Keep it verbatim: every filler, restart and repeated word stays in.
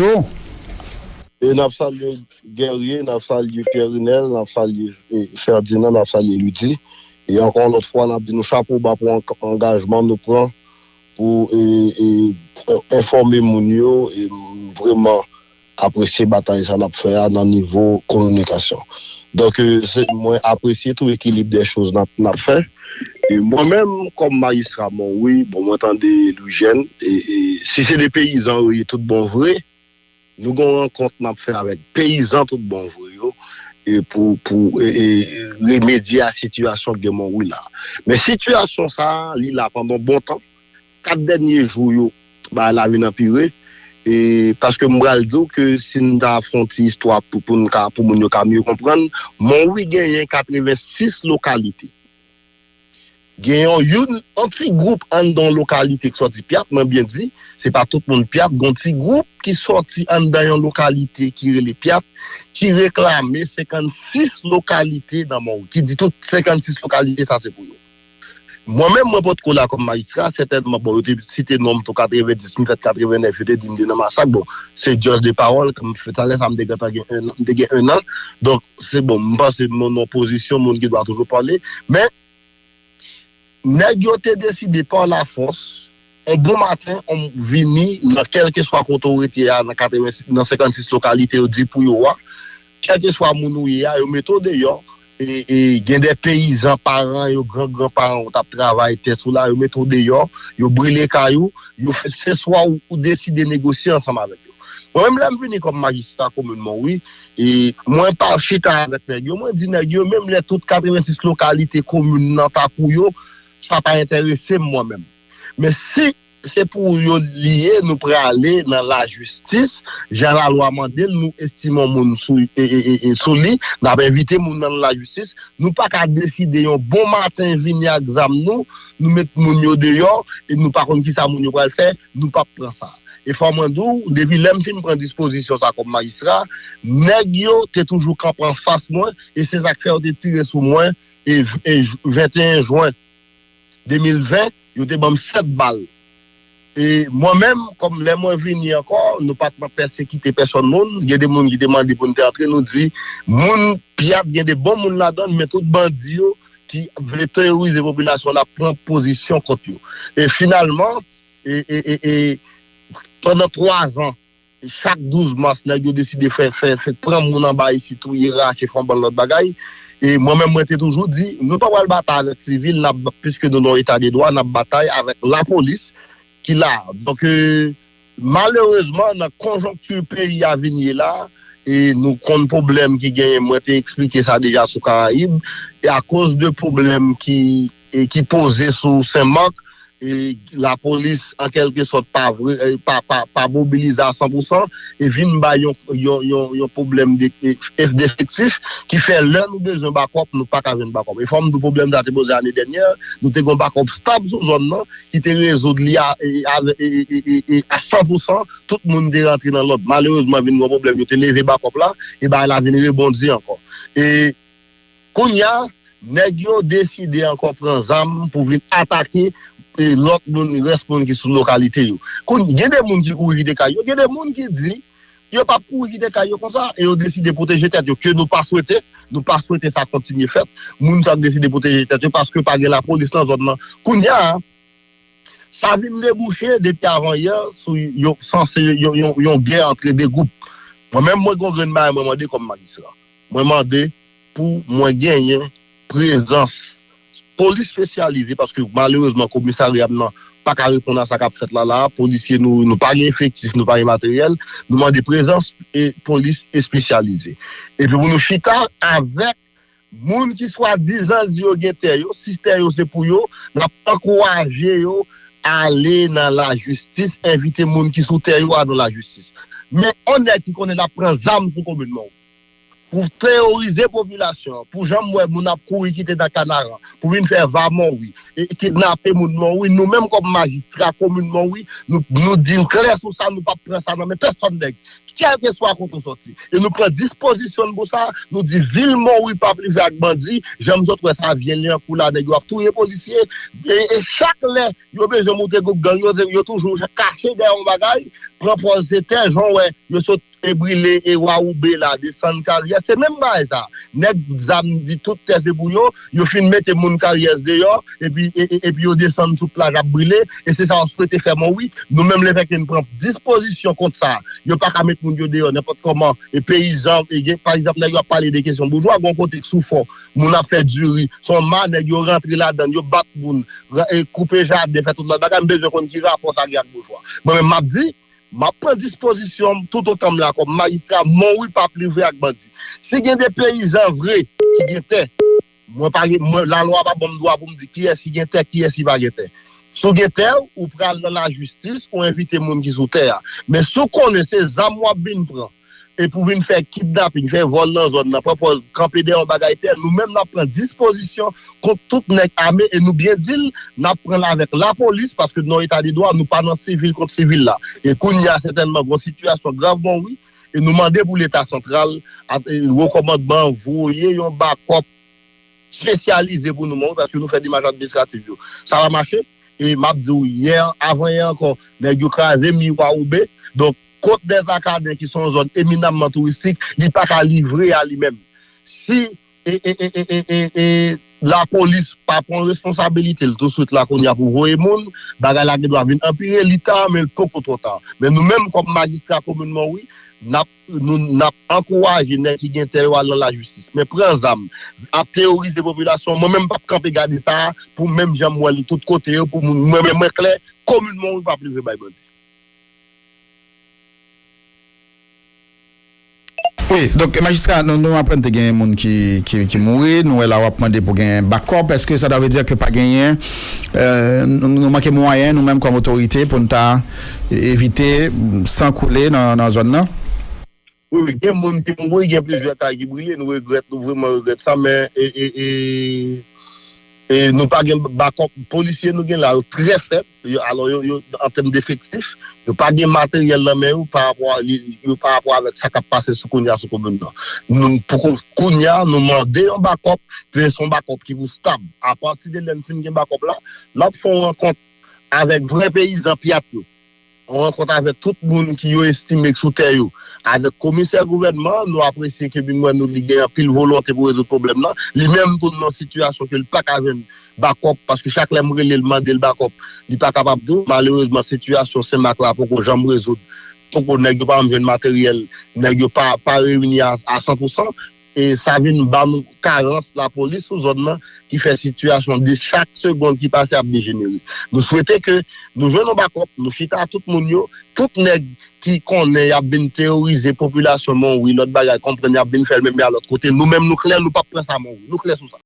Yo. E n ap salye Guerrier, n ap salye Pierre Rinel, n ap salye, e, Ferdinand, n ap salye Ludy. E ankò yon lòt fwa, n ap di nou chapo ba pou an- angajman nou pran pou, e, e, enfòme moun yo. E m vrèman apresye batay sa n ap fè a nan nivo kominikasyon. Donk, e, se, mwen apresye tou ekilib de choz n ap, n ap fè. E mwen menm, kòm majistra Monwi, bon, mwen tande Louis Jeune, e, e, si se de peyizan yo ye tout bon vre, nou gen yon rankont n ap fè avèk peyizan tout bon vre yo, e pou, pou e, e, remedye a sitiyasyon k gen Monwi la. Men sitiyasyon sa a, li la pandan bon tan. Kat dènye jou yo, bagay la vin anpire. E paske m pral di w ke si n ta fè yon ti istwa pou, pou, n ka, pou moun yo ka mye konprann, Monwi genyen katrevensis lokalite. Gen yon, youn, yon ti gwoup anndan yon lokalite ki sòti Pyat, mwen byen di, se pa tout moun Pyat, gen yon ti gwoup ki sòti anndan yon lokalite ki rele Pyat, ki reklame senkannsis lokalite nan Monwi, ki di tout senkannsis lokalite sa se pou yo. Mwen menm, mwen potko la kòm majistra, sètènman, bon, yo te site non m tou katrevendis, m fèt katrevennèf, yo te di m te nan masak, bon, se just de pawòl, kòm talè sa m te gentan gen ennan, m te gen ennan, donk, se bon, m panse m nan yon pozisyon, moun gen dwa toujou pale, men, nèg yo te deside pa lafòs, yon bon maten, on vini nan kèlkeswa kote w rete a, nan katreven, nan senkannsis lokalite yo di pou yo a, kèlkeswa moun ou ye a, yo mete w deyò. E, e gen de peyizan, paran yo, gran gran paran w t ap travay tè sou la, yo mete w deyò, yo brile kay ou, yo fè, se swa ou, ou deside negosye ansanm avèk yo. Mwen menm, lè m vini kòm majistra komin Monwi, e mwen pa chita avèk nèg yo, mwen di nèg yo, menm lè tout katrevensis lokalite komin nan ta pou yo, sa pa enterese m mwen menm. Men si se pou yo li ye, nou prale nan lajistis, jan lalwa mande l, nou estime yon moun sou, e, e, e, e, sou li, n ap envite moun nan lajistis, nou pa ka deside yon bon maten vini ak zam nou, nou met moun yo deyò, e nou pa konn kisa moun yo pral fè, nou p ap pran sa. E fò mwen di w, depi lè m fin pran dispozisyon sa kòm majistra, nèg yo te toujou kanpe anfas mwen, e se sa k fè yo te tire sou mwen, e, e venteyen jen de mil ven, yo te ban m sèt bal. E mwen menm, kòm lè mwen vini ankò, nou pa t nan pèsekite pèsòn moun. Gen de moun ki te mande pou n te antre, nou di, moun Pyat, gen de bon moun ladan l, men tout bandi yo ki vle teworize popilasyon an ap pran pozisyon kont yo. E finalman, e, e, e, e, pandan twa zan, chak douz mas, nèg yo deside fè, fè, fè pran moun anba isi, touye, rache, fè yon bann lòt bagay. E mwen menm, mwen te toujou di, nou pa pral batay avèk sivil, n ap, piske nou nan eta de dwa, n ap batay avèk lapolis ki la. Donk, e, malerezman, nan konjonkti peyi a vin ye la, e nou konn pwoblèm ki genyen, mwen te eksplike sa deja sou Karayib, e akoz de pwoblèm ki, e ki poze sou Senmak, e lapolis, an kèlke sòt, pa vre, e pa, pa, pa mobilize a san pou san, e vin bay yon, yon, yon, yon pwoblèm de, e, defektif, ki fè lè nou bezwen bakòp, nou pa ka jwenn bakòp. E fò m di w, pwoblèm sa te poze ane dènyè, nou te gen yon bakòp stab sou zòn nan, ki te rezoud li a, e, a, e, e, e, e, a san pou san, tout moun te rantre nan lòd. Malerezman, vin gen yon pwoblèm, yo te leve bakòp la, e bagay la vin rebondi ankò. E kounye a, nèg yo deside ankò pran zam pou vin atake, e, lòt moun, rès moun ki sou lokalite yo. Kounye, gen de moun ki kouri kite kay yo, gen de moun ki di, yo p ap kouri kite kay yo konsa, e yo deside pwoteje tèt yo, ke nou pa swete, nou pa swete sa kontinye fèt, moun sa deside pwoteje tèt yo paske pa gen lapolis nan zòn nan. Kounye a, sa vin debouche depi avan yè sou yon, sanse yon, yon, yon gè antre de gwoup. Mwen menm, mwen gen yon grenn bagay mwen mande kòm majistra. Mwen mande pou mwen genyen prezans polis espesyalize, paske malerezman komisarya m nan pa ka reponn a sa k ap fèt la la a. Polisye nou, nou pa gen efektif, nou pa gen materyèl. Nou mande prezans e polis espesyalize. Epi pou nou chita avèk moun ki swadizan di yo gen tè yo, si tè yo se pou yo, n ap ankouraje yo ale nan lajistis, envite moun ki sou tè yo al nan lajistis. Men yon nèg ki konnen l ap pran zam sou komin Monwi pou teworize popilasyon an, pou jan m wè moun ap kouri kite nan Kanaran, pou vin fè va Monwi, e kidnape moun Monwi, nou menm kòm majistra komin Monwi, nou, nou di n klè sou sa, nou p ap pran sa nan men pèsòn nèg. kèlkeswa kote w sòti. E nou pran dispozisyon n pou sa, nou di vil Monwi p ap livre ak bandi, jan m sot wè sa, vye lyankou la, nèg yo ap touye polisye, e, e chak lè yo bezwen moute gwoup gang yo, yo toujou kache dèyè yon bagay, pran pòz se tè, jan w wè, yo sot e brile e Wawoube la, desann karyè, se menm bagay sa. Nèg zam di tout tè se pou yo, yo fin mete moun karyè deyò, epi, e, e, epi yo desann sou plaj ap brile, e se sa yo swete fè Monwi. Nou menm lè fèk n pran dispozisyon kont sa, yo pa ka met moun yo deyò nenpòt kòman, e peyizan, e gen, pa egzanp, nèg yo ap pale de kesyon boujwa, gon kote sou fò, moun ap fè diri, se yon ma nèg yo rantre ladan, yo bat moun, ra- e koupe jaden, fè tout lòt bagay, m bezwen konn ki rapò sa gen ak boujwa. Mwen menm m ap di, m ap pran dispozisyon m toutotan m la kòm majistra, Monwi p ap livre ak bandi. Si gen de peyizan vre ki gen tè, mwen pa gen, mwen, lalwa pa ban m dwa pou m di kiyès ki gen tè, kiyès ki pa gen tè. Si w gen tè, ou pral nan lajistis, ou envite moun ki sou tè a. Men si w konnen se zam w ap vin pran, epi w vin fè kidnaping, fè vòl nan zòn nan, pran pòz kanpe dèyè yon bagay tè, nou menm n ap pran dispozisyon kont tout nèg ame e nou byen di l, n ap pran l avèk lapolis, paske nan yon eta de dwa, nou pa nan sivil kont sivil la. E kounye a, sètènman, gen yon sitiyasyon grav Monwi, e nou mande pou Leta santral, ak, e, wo kòmandman, voye yon bakòp espesyalize pou nou Monwi, paske nou fè demach administratif yo. Sa pa mache, e m ap di w, yè, avan yè ankò, nèg yo kraze mi Wawoube, donk, Côte des Arcadins, ki se yon zòn eminamman touristik, li pa ka livre a li menm. Si e, e, e, e, e, e, e lapolis pa pran responsabilite l touswit la kounye a pou voye moun, bagay la gen dwa vin anpire, li ta, men l poko twò ta. Men nou menm kòm majistra komin Monwi, n ap, nou, n ap ankouraje nèg ki gen tè yo al nan lajistis. Men pran zam, ap teworize popilasyon, mwen menm m p ap kanpe gade sa pou menm jan m wè li tout kote yo, pou moun, mwen menm mwen klè, komin Monwi p ap livre bay bandi. Wi, donk, majistra, nou, nou aprann te gen moun ki, ki, ki mouri, nou wè la w ap mande pou gen bakòp, èske sa ta vle di ke pa genyen, euh, nou, nou manke mwayen, nou menm kòm otorite, pou n ta evite san koule nan, nan zòn nan? Wi, wi, gen moun ki mouri, gen plizyè kay ki brile, nou regrèt, nou vrèman regrèt sa, men e, e, e, e nou pa gen bakòp, polisye nou gen la yo trè fèb, yo, alò yo, yo an tèm defektif, yo pa gen materyèl nan men yo pa rapò a, li- yo pa rapò avèk sa k ap pase sou kounye a sou komin nan. Nou, pou kou- kounye a, nou mande yon bakòp, men se yon bakòp ki pou stab. Apati de lè n fin gen bakòp la, n ap fè yon rankont avèk vrè peyizan Pyat yo. Yon rankont avèk tout moun ki yo estime k sou tè yo. Avèk komisè gouvènman, nou apresye ke bin wè nou li gen anpil volonte pou rezoud pwoblèm nan. Li menm tou nan sitiyasyon ke l pa ka jwenn bakòp, paske chak lè m rele l mande l bakòp, li pa kapab di w. Malerezman, sitiyasyon Senmak la poko janm rezoud. Poko nèg yo pa janm jwenn materyèl, nèg yo pa, pa reyini a, a san pou san. E sa vin ba nou karans lapolis sou zòn nan ki fè sitiyasyon de chak segonn ki pase ap dejenere. Nou swete ke nou jwenn yon bakòp, nou chita ak tout moun yo, tout nèg ki konnen y ap vin teworize popilasyon Monwi, lòt bagay, konprann y ap vin fè l menm jan lòt kote. Nou menm nou klè, nou p ap pran sa Monwi. Nou klè sou sa.